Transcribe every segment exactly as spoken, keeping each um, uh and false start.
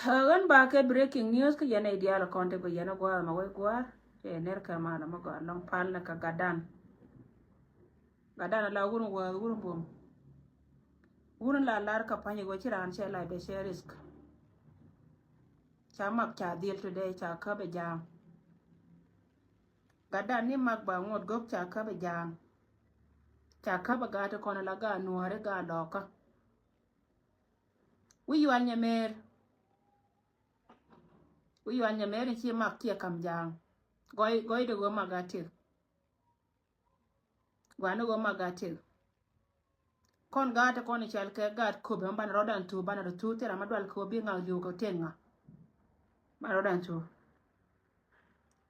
Ɣän ba kɛ breaking news kä yɛn i̱ diaal kɔn ti bi yɛn i̱ gua̱a̱th ma wec gua̱a̱r. Cɛ ner kɛ mal ma gɔaa lɔŋ pal ni kɛ gatdan. Gatdan ala wur in wäth wur in buɔm. Wur in la lar kɛ pa̱ny i̱ wec ci raan cɛ lac bɛ cɛ risk. Ca mak ca dhil today ca käp i̱ ja̱a̱ŋ. Gatdan ni mak ba ŋot gök ca käp i̱ ja̱a̱ŋ. Ca käp i̱ gaat ti kɔn ala gaat nuääri gaat lɔkä. Wi̱i̱ yual nyɛ mer. Wi̱i̱ yual nyɛ mer in ci mak kiɛ kam ja̱a̱ŋ. Gɔy gɔy de ɣöö mak gaat tëk. Guani ɣöö mak gaat tëk. Kɔn gaat ti kɔn i̱ cɔal kɛ gaat köpɛ mi banɛ rɔ̱dan thuuk banɛ rɔ thuuk thil ram mi dual kɛ ɣöö bi ŋak li̱w kɛ tëk ŋa. Banɛ rɔ̱dan thuuk.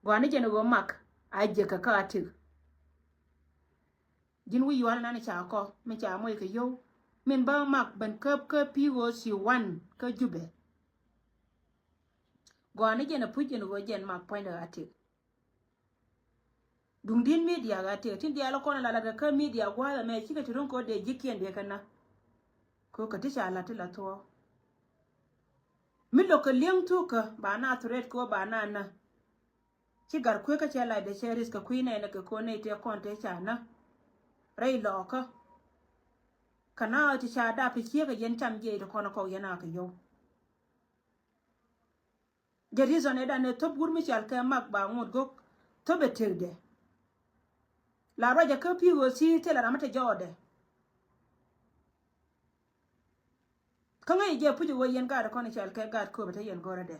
Guani jɛn ɣöö mak a jiäk kɛ kä a tëk. Ji̱n wi̱i̱ yual nan ca kɔ mi ca moc kɛ yio̱w min bä mak ben käp kä P O C one kä Jubɛ. Gɔaa ni jɛn a puc jɛn ɣöö jɛn mak puɔ̱nydɛ ɣaa tëk. Duŋdi̱n media ɣaa tëk tin diaal kɔn a la lat kɛ kä media gua̱a̱th ɛmɛ cikɛ ti ruŋ kɛ ɣöö dee ji̱kiɛn dee kɛ na. Kɛ ɣöö kɛ ti ca lat ti la thuɔ̱ɔ̱. Mi lo̱k kɛ li̱eŋ thukä ba na threat kɛ ɣöö ba na na. Ci gar kueekä cɛ lacdɛ cɛ risk kɛ kui̱ nɛɛnɛ kɛ ko̱n nɛy tëë kɔn tëë ca näk rɛy lɔɔkä. Kɛ na ɣä ti ca dap ti ciek kɛ yɛn cam jiɛc ti kɔn kɔk yɛn a kɛ yɔw. Jɛ reason ɛ dan ɛ thop wur mi cɔal kɛ mak ba ŋot gök thop ɛ tëkdɛ. La ruacɛ kä P O C thilɛ ram mi te jɔɔdɛ. Kä ŋäc jɛ puc ɣöö yɛn gaat kɔn i̱ cɔal kɛ gaat köpɛ te yɛn go̱rä dɛ.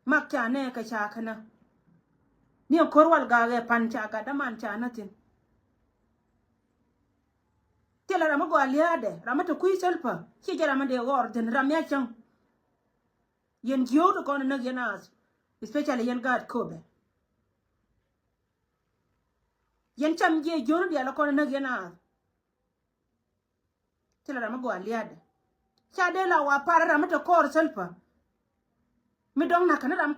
Mak ca nɛ kɛ ca känä. Ni ɛn ko̱r wal gaak ɛ pan ca gat däman ca nä thi̱n. Thilɛ ram mi gɔaa lia̱a̱dɛ ram mi te kui̱ thäl pä ci jɛ ram mi dee ɣɔr thi̱n ram mi a cäŋ. Yɛn jiööd kɔn näk yɛn ath. Especially yɛn gaat köpɛ. Yɛn cam jiɛ jiööd diaal kɔn näk yɛn ath. Thilɛ ram mi gɔaa lia̱a̱dɛ. Ca dee la wa par ram mi te kɔɔr thäl pä. Mi dɔ̱ŋ nakä ni ram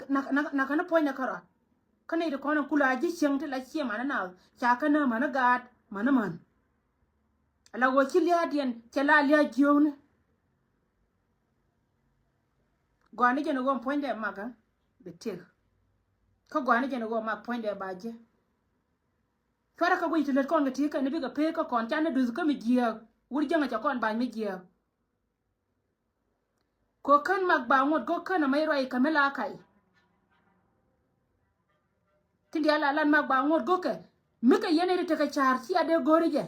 nakä ni puɔ̱ny ni kärɔa. Kä nɛy ti kɔn in kula ji̱ cieŋ ti la ciɛ mani naath ca kä nä mani gaat mani män. Ala ɣöö ci lia̱a̱diɛn cɛ la lia̱a̱ jiöökni. Gɔaa ni jɛn ɣöö puɔ̱nydɛ makä bi tëk. Kä gɔaa ni jɛn ɣöö mak puɔ̱nydɛ ba jiɛ. Cuarɛ kä guic ti lät kɔn kɛ ti kɛn bikɛ pek kä kɔn canɛ duth kä mi jiääk wur jäŋä cɛ kɔn ba̱ny mi jiääk. Kɛ kän mak ba ŋot gök kän amɛ ruac kä mi la kac. Tin diaal la lan mak ba ŋot gök kɛ mi kɛ yɛn iri tekɛ ca̱r ci a dee go̱ri jɛ.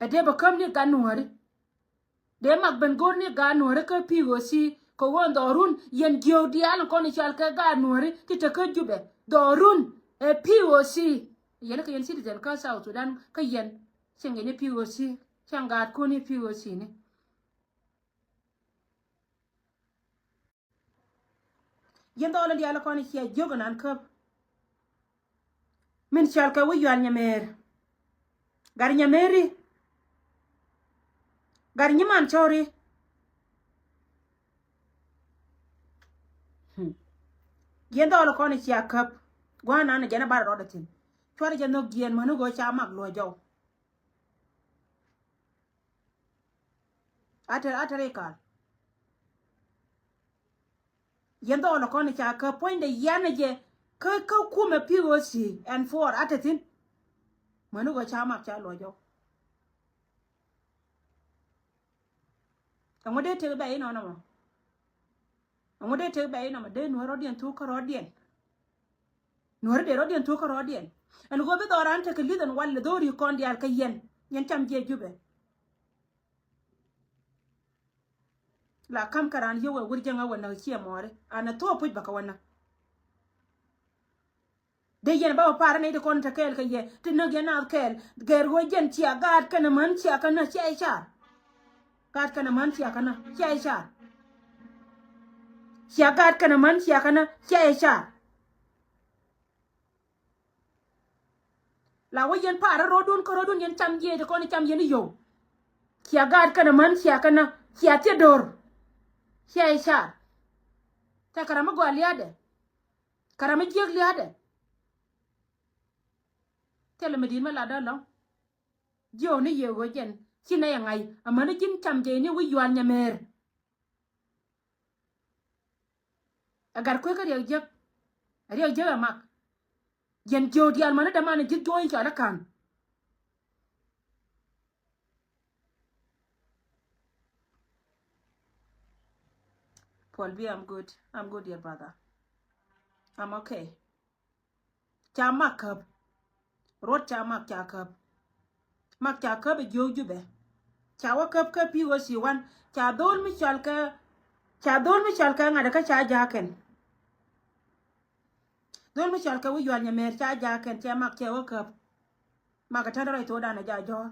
Ɛ dee bɛ käm ni gat nuɔ̱ɔ̱ri. Dee mak ben go̱r ni gaat nuɔ̱ɔ̱ri kä P O C kɛ ɣöö dhɔrun yɛn jiöök diaal in kɔn i̱ cɔal kɛ gaat nuɔ̱ɔ̱ri ti te kä Jubɛ dhɔrun ɛ P O C. Yɛn kä yɛn citizen kä South Sudan kä yɛn cieŋ yɛn i̱ P O C cieŋ gaatkun i̱ P O C ni. Yɛn dhɔl in diaal kɔn cia jiök inan käp. Min cɔal kɛ wi̱c yual nyamɛɛr. Gat nyamɛɛri. Gat nyiman cɔri. Hmm. Yɛn dhɔl kɔn cia käp. Gua̱a̱r nan jɛn a bar rɔɔdɛ thi̱n. Cuarɛ jɛ nhök jiɛn mäni ɣöö ca mak luɔ̱c jɔw. Ater ater ikal. Yɛn dhɔɔl kɔn ca kä puɔ̱nydɛ yian jɛ kä kä kumɛ P O C and four ater thi̱n. Mäni ɣöö ca mak ca luɔ̱c jɔw. Ɛŋu dee tek bɛ inɔnɔ mɔ? Ɛŋu dee tek bɛ inɔmɔ dee nuɔ̱ɔ̱r rɔ̱diɛn thuk kä rɔ̱diɛn? Nuɔ̱ɔ̱ri dee rɔ̱diɛn thuk kä rɔ̱diɛn. Ɛn ɣöö bi dhɔran tekɛ li̱th ɛn wal lɛ dho̱o̱ri kɔn diaal kä yɛn. Yɛn cam jiɛ Jubɛ. La kam kɛ raan yio̱w ɛ wur jäŋä wä näk ciɛ mɔɔri an ɛ thuɔ̱ɔ̱p puc bä kɛ wä näk. Dee yɛn bä wä pa̱a̱r ni ti kɔn te kɛɛl kɛ yɛ ti näk yɛn naath kɛɛl. Gɛr ɣöö jɛn cia gaat kɛnɛ män cia kɛ nä cia i̱ car. Gaat kɛnɛ män cia kɛ nä cia i̱ car. Cia gaat kɛnɛ män cia kɛ nä cia i̱ car. La wä yɛn pa̱a̱r rɔ̱dun kä rɔ̱dun yɛn cam jiɛc ti kɔn cam yɛn i̱ yio̱w. Cia gaat kɛnɛ män cia kɛ nä cia thiɛ do̱r. Cia i̱ car. Tɛ kɛ ram mi gɔaa lia̱a̱dɛ. Kɛ ram mi jiäk lia̱a̱dɛ. Thilɛ mi di̱i̱t mi latdä lɔ̱ŋ. Jiökni yɛ ɣöö jɛn ci nɛy ɛ ŋa̱c amäni ji̱n cam jɛyni wi̱c yual nyamɛɛr. Ɛ gat kuekä riɛk jiäk. Riɛk jiäk ɛ mak. Yɛn jiök diaal mäni däman ji̱ juɔ̱ɔ̱ny cɔal ɛ ka̱n. Paul B, I'm good. I'm good, dear brother. I'm okay. Ca mak käp. Ruɔt ca mak ca käp. Mak ca käp ɛ jiök Jubɛ. Ca wä käp kä P O C one. Ca dho̱l mi cɔal kɛ, ca dho̱l mi cɔal kɛ ŋa̱t kä ca ja̱a̱kɛn. Dho̱l mi cɔal kɛ wi̱c yual nyɛ mɛr ca ja̱a̱kɛn cɛ mak cɛ wä käp. Mak ɛ tändɛ rɔy thokdan ɛ ja̱a̱ jɔ̱ɔ̱r.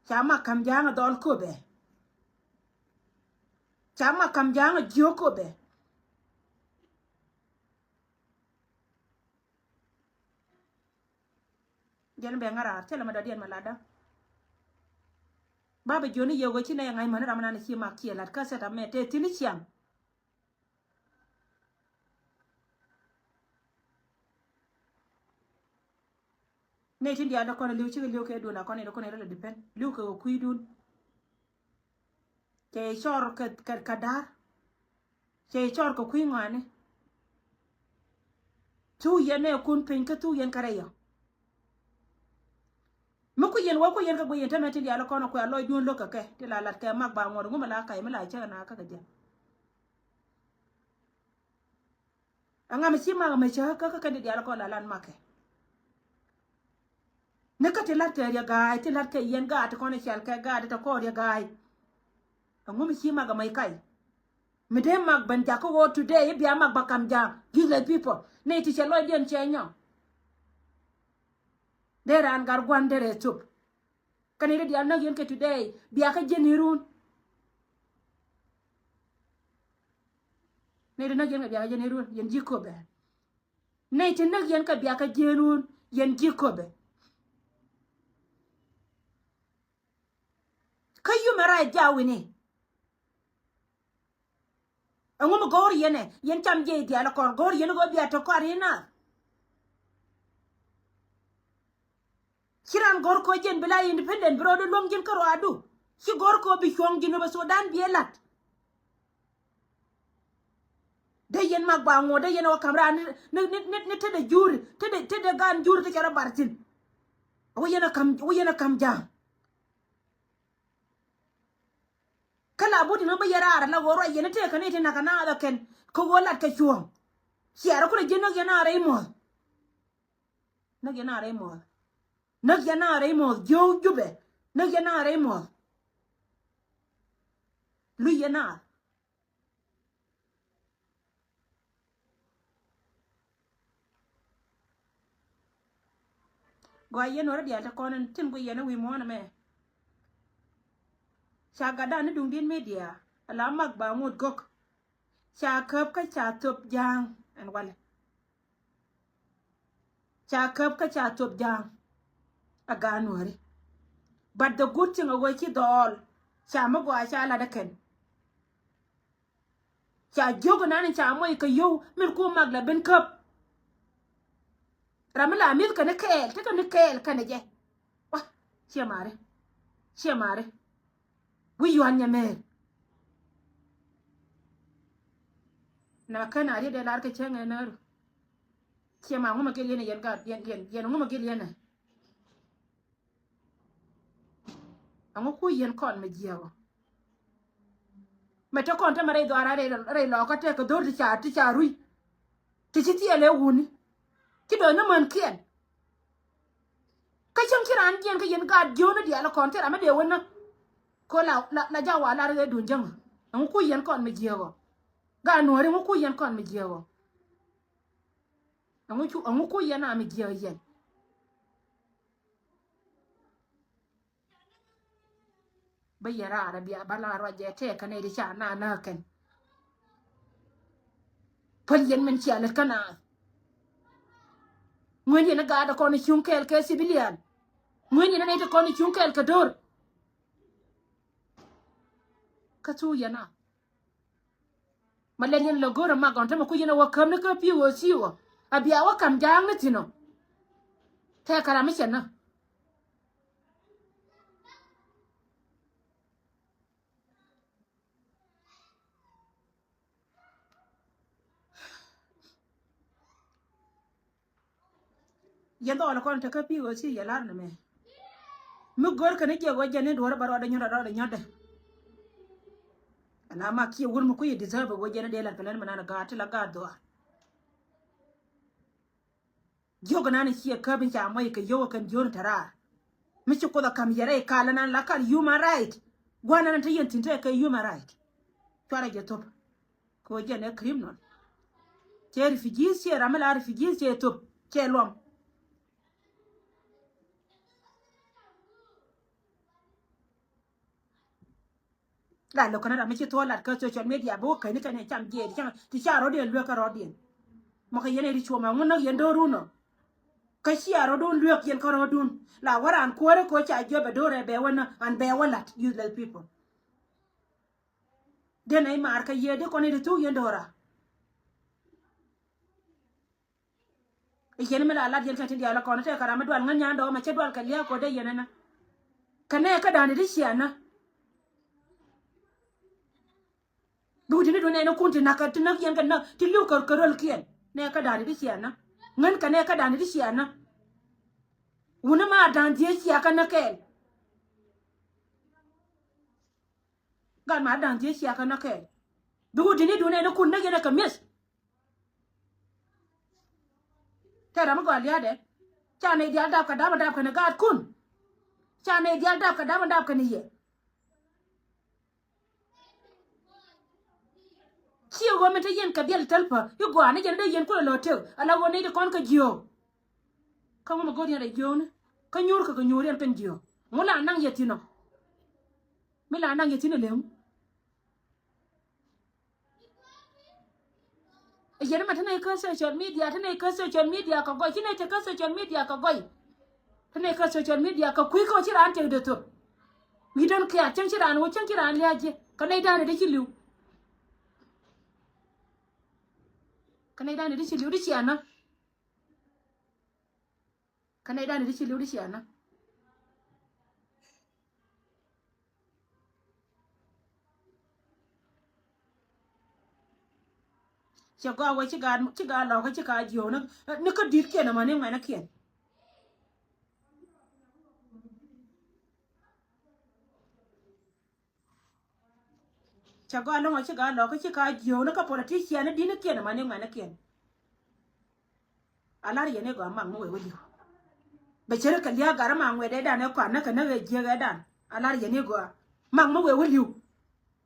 Ca mak ka̱m ja̱a̱ŋ ɛ dhɔl köpɛ. Ca mak ka̱m ja̱a̱ŋ ɛ jiök köpɛ. Jɛn bɛ ŋa̱raar thilɛ mɛ dɔ̱diɛn mɛ latdä. Babɛ jiöni yɛ ɣöö ci nɛy ɛ ŋa̱c mäni ram nan ci mak ciɛ la̱t kä sɛt amɛ tëë thi̱n i̱ ciaŋ. Nɛy tin diaal dee kɔn ɛ li̱w cikɛ li̱w kɛ duun a kɔn in dee kɔn in rɛl ɛ depend li̱w kɛ ɣöö kui̱dun. Cɛ cɔr kɛ, kɛ, kɛ da̱r. Cɛ cɔr kɛ kui̱ ŋɔaani. Thuk yɛn nɛ kun piny kä thuk yɛn kɛ rɛy yɔ. Mi ku yɛn wä ku yɛn kɛ guiy yɛn tämɛ tin diaal kɔn kuɛ a lɔcdun lo̱k kɛ kɛ ti la lat kɛ mak ba ŋuɔt ŋumɛ la kac mi la cäk na kä kɛ jɛ. Aŋa mi ci mak mi cä kä kä kɛn di dial kɔ la lan makɛ. Ni kä ti lat kɛ riɛ ga̱a̱y ti lat kɛ yɛn gaat ti kɔn i̱ cɛl kɛ gaat ti kɔ riɛ ga̱a̱y. Aŋu mi ci mak mi kay. Mi dee mak ben jakä wä today i̱ bia mak ba kam ja̱a̱ŋ. Useless people. Ni ti cɛ lɔcdiɛn cɛ nyɔ. Dee raan gar gua̱n dee rɛɛ thop. Kä nɛy ti diaal näk yɛn kɛ today bia kä jiɛn irun. Nɛy ti näk yɛn kɛ bia kä jiɛn irun yɛn ji̱ köpɛ. Nɛy ti näk yɛn kɛ bia kä jiɛn irun yɛn ji̱ köpɛ. Kä yumɛ rac ja̱ wi̱ni. Ɛŋu mi go̱o̱r yɛn ɛ yɛn cam jiɛc diaal ɛ kɔn go̱o̱r yɛn ɛ go̱o̱r bia te kɔar yɛn naath. Ci ran go̱o̱r kɔ jiɛn bi la independent bi rɔɔd luäŋ ji̱n kä ruaadu. Ci go̱o̱r kɔ bi cuɔ̱ŋ ji̱n ɛ bɛ Sudan bi ɛ la̱t. Dee yɛn mak ba ŋuɔ̱t dee yɛn ɛ wä ka̱m raan ni ni ni ni tetdɛ juri tetdɛ tetdɛ gaan juri kä cɛ rɔ bar thi̱n. Wä yɛn ɛ ka̱m wä yɛn ɛ ka̱m ja̱a̱ŋ. Kä la but in ɣä bä yɛ raar ala ɣöö ruac yɛn i̱ tëëkä ni ti nakä naath ɛ kɛn kä ɣöö lat kɛ cuɔ̱ɔ̱ŋ. Ciaarä kulɛ ji̱ näk yɛn a rɛy muɔ̱th. Näk yɛn a rɛy muɔ̱th. Näk yɛn a rɛy muɔ̱th jiöök Jubɛ. Näk yɛn a rɛy muɔ̱th. Luc yɛn a. Gɔaa yɛn wä rɔ diaal te kɔn in tin guic yɛn i̱ wi̱i̱ muɔ̱ɔ̱n ɛmɛ. Ca gatdan ni duŋdi̱t media ala mak ba ŋot gök. Ca käp kä ca thop ja̱a̱ŋ ɛn walɛ. Ca käp kä ca thop ja̱a̱ŋ. A gaat nuääri. But the good thing a wee ci dhɔɔl ca mi gɔaa ca lat ɛ kɛn. Ca jiök inan ca moc kɛ yio̱w min ku mak la ben käp. Ram mi la mi̱th kɛn kɛɛl tekɛ ni kɛɛl kɛn jɛ. Wa ciɛ mari. Ciɛ mari. Wi̱i̱ yuan nyɛ mɛɛr. Nɛ ma kɛn a riet dee lar kɛ cäŋ ɛ nääru. Ciɛ ma ŋumɛ gil yɛn ɛ yɛn gat yɛn yɛn yɛn ŋumɛ gil yɛn ɛ. Aŋu ku yɛn kɔn mɛ jiɛɛk ɔ. Mɛ te kɔn te mɛ rɛy dhɔaara rɛy lɔɔkä tɛk kɛ dho̱r ti ca ti ca rui̱. Ti ci thiɛɛl ɛ wuni. Ci dɔ̱ ni män kiɛn. Kä cäŋ ci raan jiɛn kä yɛn gaat jiöönä diaal kɔn thil ram mi dee wä nä. Ko la la la jawa lar ɣee duun jäŋä. Ɛŋu ku yɛn kɔn mi jiääk ɔ. Gaat nuääri ɛŋu ku yɛn kɔn mi jiääk ɔ. Ɛŋu cu ɛŋu ku yɛn a mi jiääk yɛn. Bä yɛ raar a bia bä la ruac jɛ tɛɛkä nɛy ti ca na näk kɛn. Päl yɛn min cia lät kä naath. Ŋuɛn yɛn a gaat a kɔn a cuŋ kɛɛl kɛ civilian. Ŋuɛn yɛn a nɛy ti kɔn a cuŋ kɛɛl kɛ do̱r. Kä thuk yɛn a. Ma lɛl yɛn lɛ go̱r a mak gɔn tämɛ ku yɛn a wä käm ni kä pi̱i̱ wä thi̱i̱ wä. A bia wä ka̱m ja̱a̱ŋ ni thi̱n ɔ. Tɛɛkä ram mi cɛ nä. Yɛn dhɔɔl kɔn tekä P O C yɛ lar ni mɛ. Mi gör kɛn jiɛk wä jɛn ni duɔ̱r bä rɔɔdɛ nyɔ̱t rɔɔdɛ nyɔ̱tdɛ. Ala mak kiɛ wur mi kui̱ deserve wä jɛn ni dee lar kɛ lɛn mi nan gaat ti la gaat dhuaar. Jiök nan ciɛ käp in ca muɔc kɛ yio̱w kɛn jiön te raar. Mi ci Kuoth a ka̱m yɛ rɛy kal nan la kal human right. Gua̱n nan te yɛn thi̱n te kɛ human right. Cuarɛ jɛ thop. Kɛ ɣöö jɛn ɛ criminal. Cɛ refugees, cɛ ram mi la refugees, cɛ thop, cɛ luɔm. La lo̱k kɛn ram mi ci thuɔ̱ɔ̱ lat kä social media bi wä käni kɛn cam jiɛɛt cam ti ca rɔ̱diɛn luek kä rɔ̱diɛn. Mɔ kɛ yɛn ɛ ri cuɔmɛ ŋun näk yɛn do̱run ɔ. Kä cia rɔ̱dun luek yɛn kä rɔ̱dun. La wä raan kuäärä kɛ ɣöö ca jiɔp ɛ do̱rɛ bɛ wä nä an bɛ wä lat useless people. Dee nɛy maar kä yiëë di kɔn i̱ ti thuk yɛn do̱ra. I̱ yɛn mi la lat yɛn kɛn tin diaal kɔn tɛk kɛ ram mi dual ŋän nyan dɔɔmɛ cɛ dual kɛ lia̱a̱ kɛ dee yɛn ɛnä. Kɛ nɛɛkädan i̱ ti cia nä. Bi wut ti ni duun nɛɛni kun ti nak kɛ ti nak yɛn kɛ nak ti li̱w kɛ kɛ röl kiɛn. Nɛɛkädan i̱ ti cia nä. Ŋän kɛ nɛɛkädan i̱ ti cia nä. Wuni maar dan dhieec cia kä nä kɛɛl. Gat ma da̱ŋ thiec cia kä näk kɛɛl. Bi wut di̱t ni duundɛ ni kun näk yɛn ɛ kɛ mi̱eth. Tɛ ram mi gɔaa lia̱a̱dɛ. Ca nɛy diaal dap kɛ dap ɛ dap kɛn ɛ gaatkun. Ca nɛy diaal dap kɛ dap ɛ dap kɛn ɛ yɛ. Ciɛ ɣöö min te yɛn kɛ diɛl thäl pä i̱ gɔaa ni jɛn dee yɛn kulɛ lɔ tëk ala ɣöö nɛy ti kɔn kɛ jiöök. Kä ŋu mi go̱o̱r yɛn rɛy jiöökni kä nyuur kɛ kɛ nyuur yɛn pɛn jiöök. Ŋu la naŋ yɛ thi̱n ɔ. Mi la naŋ yɛ thi̱n ɛ lëŋ. Yɛn ma te nɛy kä social media, te nɛy kä social media kɛ gɔy, ci nɛy te kä social media kɛ gɔy. Te nɛy kä social media kɛ kui̱ kä ci raan tëk dee thop. We don't care, cäŋ ci raan wä, cäŋ ci raan lia̱a̱ ji̱. Kɛ nɛy da̱a̱n ɛ dee ci li̱w. Kɛ nɛy da̱a̱n ɛ dee ci li̱w, dee ci anä. Kä nɛy dan i̱ ti ci li̱w ti ci anä. Cɛ gɔaa wee ci gaa, ci gaa lɔkä ci kaa jiöök ni, ni kä di̱t kiɛn ɛmɔ ni ŋuɛnä kiɛn. Cɛ gɔaa lo̱ŋ a ci gaa lɔkä ci kaa jiöökni kä politician ni di̱t ni kiɛn mani ŋuɛ̈ni kiɛn. A lar yɛn i̱ gɔaa mak mi wee wä li̱w. Bɛ cɛ ri kɛ lia̱a̱ gat ri mak ŋuɛ̈t ɛ dan ɛ kɔanä kɛ näk ɛ jiäk ɛ dan. A lar yɛn i̱ gɔaa mak mi wee wä li̱w.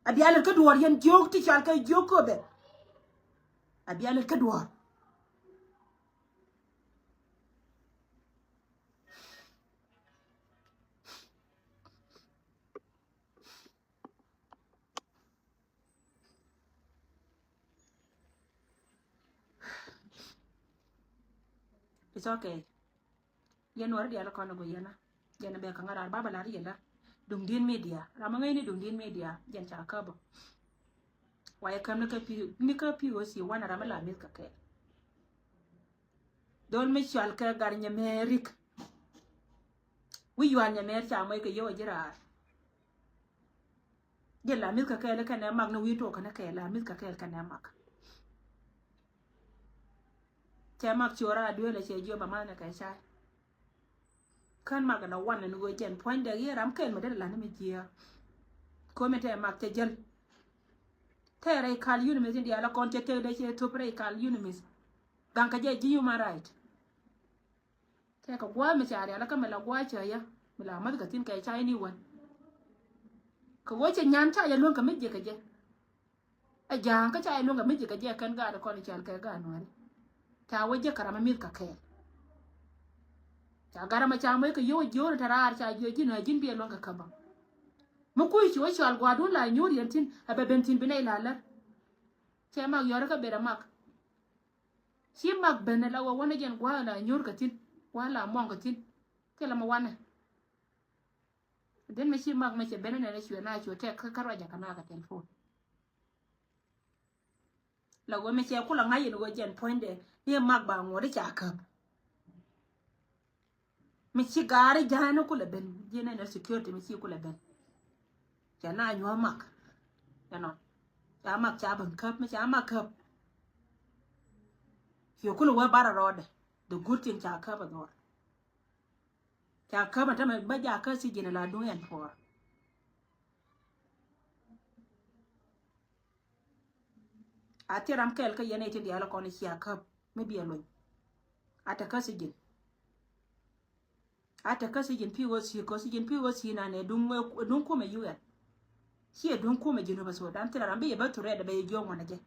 A bia lät kä duɔ̱ɔ̱r yɛn jiök ti cɔal kɛ jiök köpɛ. A bia lät kä duɔ̱ɔ̱r. It's okay. Yɛn wä ri diaal kɔn ɛ go̱ yɛn a. Yɛn a bɛ kä ŋa̱raar ba bɛ lar yɛn la. Duŋdiɛn media. Ram a ŋäcni Duŋdiɛn media. Yɛn ca käp ɔ. Wa yɛ käm ni kä P, ni kä P O C wanɛ ram a la mi̱th kɛ kɛ. Dhol mi cɔal kɛ Gat Nyamɛɛr Rik. Wi̱c yual Nyamɛɛr ca mɔc kɛ yio̱w a ji̱ raar. Jɛ la mi̱th kɛ kɛɛl kɛnɛ mak ni wi̱i̱ tuɔɔk kɛnɛ kɛɛl la mi̱th kɛ kɛɛl kɛnɛ mak. Cɛ mak ciöör a duëël a cɛ jiöp a ma̱th ni kɛ cay. Kän mak ni wan ni ɣöö jɛn puɔ̱nydɛ yiëë ram kɛɛl mi dee la ni mi jiääk. Komi tɛ mak cɛ jäl. Tɛ rɛy kal UNMISS in diaal a kɔn cɛ tëk dee cɛ thop rɛy kal UNMISS. Gaŋ kɛ jɛ ji̱ human right. Tɛ kɛ gua̱a̱th mi ca rial kä mi la gua̱a̱th cä yä mi la mäth kɛ thi̱n kɛ ca ini wän. Kɛ ɣöö cɛ nyan ca yɛ luäŋ kɛ mi jiäk kɛ jɛ. Ɛ ja̱a̱ŋ kä ca yɛ luäŋ kɛ mi jiäk kɛ jɛ kɛn gaat kɔn i̱ cɔal kɛ gaat Nuääri. Ca wä jiäk kɛ ram mi mi̱th kɛ kɛɛl. Ca gat ram mi ca moc kɛ yio̱w jiöör in te raar ca jiö ji̱n ɛ ji̱n bi ɛ luäŋ kɛ käbä. Mi kui̱ ci wä cɔal gua̱a̱rdun la nyuur yɛn thi̱n ɛ bɛ ben thi̱n bi nɛy la lär. Cɛ mak yɔr kä ber ɛ mak. Ci mak ben ala wä wänä jɛn gua̱a̱th la nyuur kɛ thi̱n gua̱a̱th la muɔ̱ŋ kɛ thi̱n. Thilɛ mi wanɛ. Dhin mi ci mak mi cɛ ben nɛ ni cuɛ na cuɛ tɛk kä ruacɛ kɛ na kɛ telephone. La wä mi cɛ kulɛ ŋa̱c in wä jɛn puɔ̱nydɛ ni mak ba ŋuɔ̱t i̱ ca käp. Mi ci gaari ja̱a̱n ni kulɛ ben ji̱ nɛ ni security mi ci kulɛ ben. Cɛ na nyuɔ̱th mak. Ɛnɔ ca mak ca ben käp mi ca mak käp. Yɛ kulɛ wä barɛ rɔɔdɛ. The good thing ca käp a dhɔr. Ca käp a tämɛ bä jakä si ji̱n la duŋ yɛn puɔr. A thil ram kɛl kä yɛn ɛ tin diaal kɔn cia käp mi biɛ luny. A te kä si ji̱n. A te kä si ji̱n pi wä si kɔ si ji̱n pi wä si na nɛ duŋ, duŋ kumɛ U N. Ciɛ duŋ kumɛ ji̱n wä bä so dan thil ram bi yɛ bä thurɛ dɛ bɛ yɛ jiɔŋ wanɛ jɛ.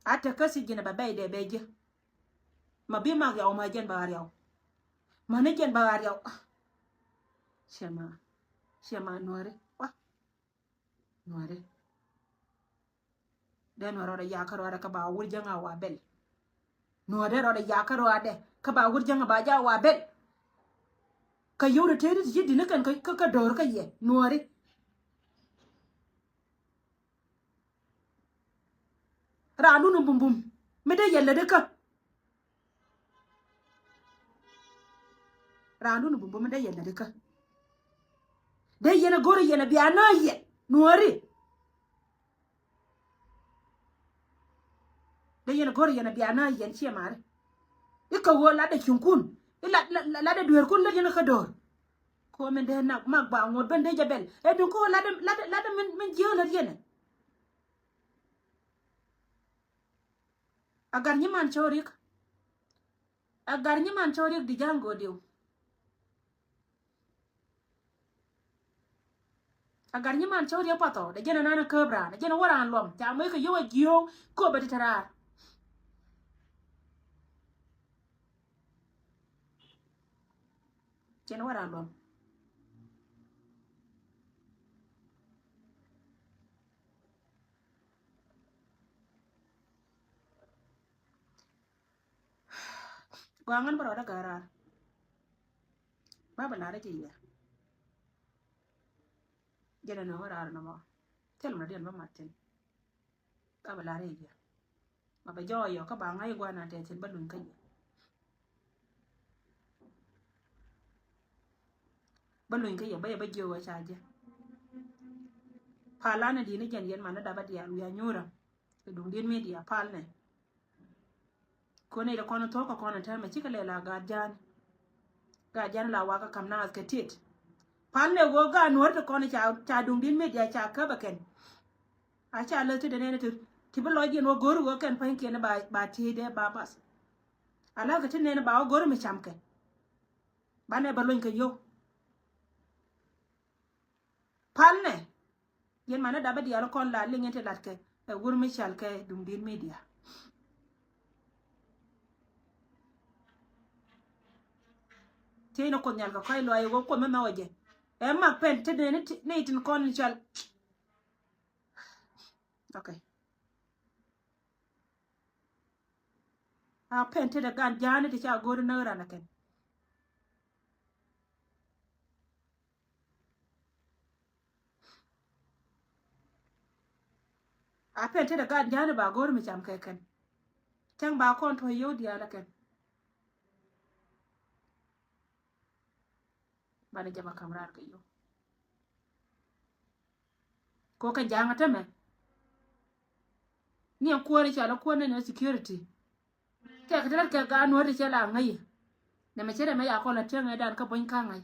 A te kä si ji̱n bɛ bɛ dɛ bɛ jɛ. Ma bi mak riaw ma jɛn ba riaw. Ma ni jɛn ba riaw. Ah. Ciɛ ma. Ciɛ ma nuɔri. Wa. Nuɔri. Dee nuɔri rɔɔdɛ yakä rɔɔdɛ kä ba wur jäŋ a wa bɛl. Nuɔri dee rɔɔdɛ yakä rɔɔdɛ kä ba wur jäŋ a ba ja wa bɛl. Kä yio̱w rɛ tëë ti ti ci di̱n kɛn kä, kä, kä do̱r kä yɛ nuɔri. Raandun bumbum mi dee yɛ lätdi kä. Raandun bumbum mi dee yɛ lätdi kä. Dee yɛn a go̱r yɛn a bia nä yɛn nuɔri. Dee yɛn a go̱r yɛn a bia nä yɛn ciɛ mari. I̱ kä ɣöö latdɛ cuŋkun i̱ lat, lat, lat, latdɛ dueerkun lät yɛn kä do̱r. Ko min dee nak mak ba ŋot ben dee jɛ bɛl ɛ duŋ ko latdɛ, latdɛ, latdɛ min, min jiääk lät yɛn ɛ. A gar nyiman cɔw riek. A gar nyiman cɔw riek di ja̱ŋ go̱o̱diw. A gar nyiman cɔw riek pathɔ dee jɛn a nan a kääp raan dee jɛn a wä raan luɔm ca moc kɛ yio̱w a jiööŋ kööp a ti te raar. Cɛn wä raan luɔm. Gɔaa ŋän bä rɔɔdä gäär raar. Ba bä la̱rä jɛ yɛ. Jɛn ɛn ɣöö raar nɔmɔ thil mɛ diɛn bä mat thi̱n. Ka bɛ lar i̱ yɛ ma bɛ jɔɔyɔ kä ba ŋa̱c gua̱n a tɛthin bä luny kä yɛ. Bä luny kä yɛ bä yɛ bä jiök ɛ ca jɛ. Pal an in di̱i̱t ni jɛn yɛn man ni dap a diaal wi̱i̱ a nyuurä. Kɛ duŋdi̱t media pal nɛ. Kɔn nɛy ti kɔn thuɔ̱k kɛ kɔn täämɛ cikɛ lɛ la gaat ja̱a̱n. Gaat ja̱a̱n la wakä ka̱m naath kɛ tit. Pal nɛ ɣöö gaat nuɔ̱ɔ̱ri ti kɔn ca, ca duŋdi̱t media ca käp ɛ kɛn. A ca läth ti dee nɛn ti, ti bi lɔcdiɛn wä go̱r ɣöö kɛn pa̱nykiɛn ba, ba ti̱i̱dɛ ba bath. A läth kɛ ti nɛn ba wä go̱r mi camkɛ. Banɛ bä luny kɛ yio̱w. Pal nɛ. Yɛn manɛ dapä diaal kɔn la liŋ in ti latkɛ ɛ wur mi cal kɛ duŋdi̱t media. Tiec ni kuoth nyal kɛ kɔc luaac ɛ wä kuoth mi nhɔk ɛ jɛ. Ɛ mak pɛn ti ni, ni tin kɔn in cal. Okay. A pɛn tetdɛ gan ja̱a̱ni ti ca go̱o̱ri näk ran ɛ kɛn. A pɛn tetdɛ gan ja̱a̱ni ba go̱o̱ri mi cam kɛ kɛn. Cäŋ ba kɔn tuɔ̱c yio̱w diaal ɛ kɛn. Banɛ jɛ ba ka̱m raar kɛ yio̱w. Ko kɛ ja̱a̱ŋ a tämɛ. Ni ɛn kuäär i̱ cɔal ɛ kuäär ni ni security. Tɛk ti lat kɛ gaat nuɔ̱ɔ̱ri cɛ la ŋäc. Nɛmɛ cɛ rɛmɛ ya kɔn la tiɛŋ ɛ dan kä buɔ̱ny ka̱ŋ ŋa̱c.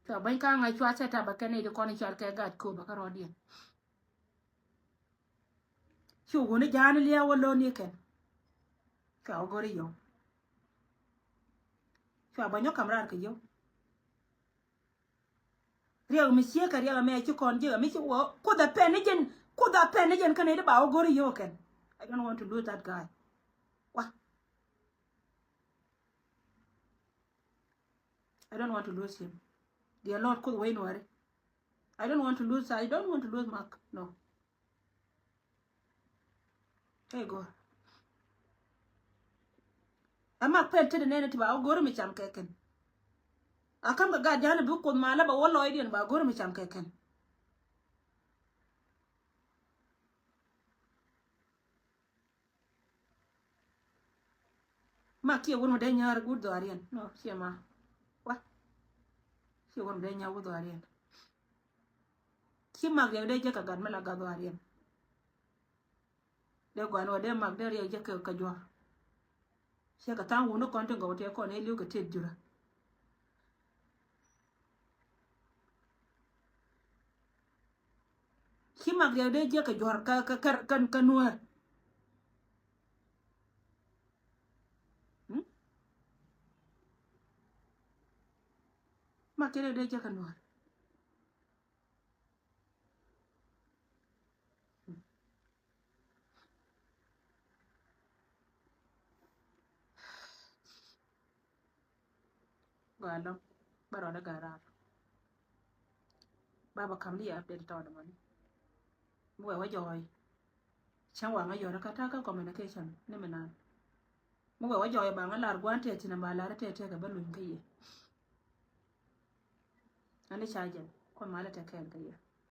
Cua buɔ̱ny ka̱ŋ ŋa̱c cua set up ɛ kɛn i̱ di kɔn i̱ cɔal kɛ gaat kööbä kä rɔɔdiɛn. Cu wuni ja̱a̱ni lia̱a̱ wä lo̱n ni kɛn. Cua wä go̱ri yio̱w. Cua bä nyɔk ka̱m raar kɛ yio̱w. Riɛk mi ciek kɛ riɛk ɛmɛ ci kɔn ji̱ ɛmi ci wä kuoth ɛ pɛn ni jɛn, kuoth ɛ pɛn ni jɛn kɛn i̱ di ba wä go̱ri yio̱w kɛn. I don't want to lose that guy. Wa. I don't want to lose him. Dear Lord, kuoth wei nuɔri. I don't want to lose, I don't want to lose Mark. No. Hey, go. Ɛ mak pɛn tetdɛ nɛn ti ba wä go̱ri mi cam kɛ kɛn. A ka̱m kɛ gat ja̱a̱n bi kuoth ma la ba wä lɔcdiɛn ba go̱ri mi cam kɛ kɛn. Ma kiɛ wun mi dee nyar wut dhɔariɛn. No, ciɛ ma. Wa. Ciɛ wun mi dee nyar wut dhɔariɛn. Ci mak yɛ dee jɛ kɛ gat mi la gat dhɔariɛn. Dee guan wä dee mak dee riɛk jɛ kɛ kɛ juɔr. Ciɛ kɛ tha̱a̱ŋ wuni kɔn ti gɔw tiɛ kɔn i̱ li̱w kɛ tiet jurä. Ci mak riɛk dee jiɛ kɛ juɔr kä kä kä kä nuäär. Hmm? Mak kɛ riɛk dee jiɛ kɛ nuäär. Gɔaa lɔ bä rɔɔdɛ gat raar. Ba bä kam ni yɛ update tɔɔdɛ mɔni. Mi wɛ wä jɔɔy. Cäŋ waŋä yɔrɛ kä ta̱kä communication ni mi naan. Mi wɛ wä jɔɔy baŋä lar gua̱n tɛt tin ba lar tɛt tɛt kɛ bä luny kä yɛ. Ani ca jɛn kɔ malɛ tɛ kɛɛl kä yɛ.